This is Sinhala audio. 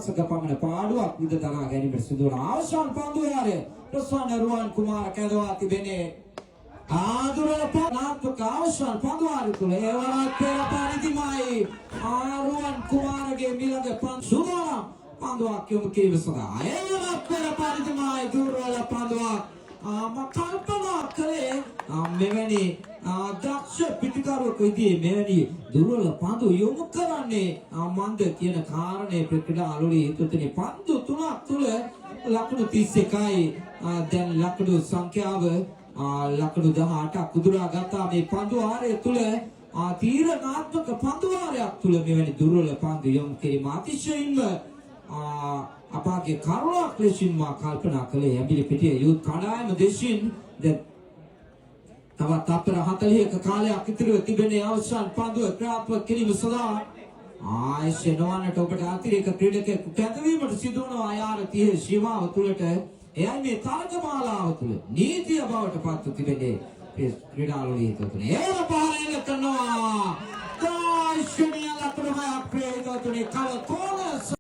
සක පමණ පාඩුවක් විද දරා ගැනීමට සිදු වන අවසන් පන්දු යාරය ප්‍රසන්න රුවන් කුමාර කැඳවා තිබෙන්නේ. ආදුරල පනාත්මක අවසන් පන්දු වාරය තුළ එවරත් පෙර පරිදිමයි ආරුවන් කුමාරගේ මිලඟ පන්දු සුදානම් පන්දුවක් යොමු කිරීම සඳහා. එවරත් පෙර පරිදිමයි දුර්වල පන්දුවක්. මම කල්පනා කළේ මෙවැනි දක්ෂ පිටිකරුවෙකු විදිහේ මෙවැනි දුර්වල පන්දු යොමු කරන්නේ මන්ද කියන කාරණේ ක්‍රීඩා අලුලි හිතුවනේ. පන්දු තුනක් තුල ලකුණු 31යි. දැන් ලකුණු සංඛ්‍යාව ලකුණු 18ක් උදුරා ගත්තා මේ පන්දු වාරය තුල. තීරණාත්මක පන්දු වාරයක් තුල මෙවැනි දුර්වල පන්දු යොමු කිරීම අතිශයින්ම අපාගේ කරුණක් ලෙසින් මා කල්පනා කළේ ඇඹිලිපිටිය යූත් කණ්ඩායම දෙසින්. දැන් තවත් තත්පර 40ක කාලයක් ඉතිරිව තිබෙන අවසන් පන්දුව ක්‍රියාත්මක කිරීම සඳහා ආයශ නොවන්නට ඔබට අතිරේක ක්‍රීඩකයෙකු කැඳවීමට සිදු වනවා යාර 30 සීමාව තුළට. එයයි මේ තරග මාලාව තුළ නීතිය බවට පත්ව තිබෙන්නේ ක්‍රීඩාලු හිතවතුනි. එවර පහර එල්ල කරනවා. දාර්ශනික ලකුණු හයක් ප්‍රේතතුනි. කව කෝල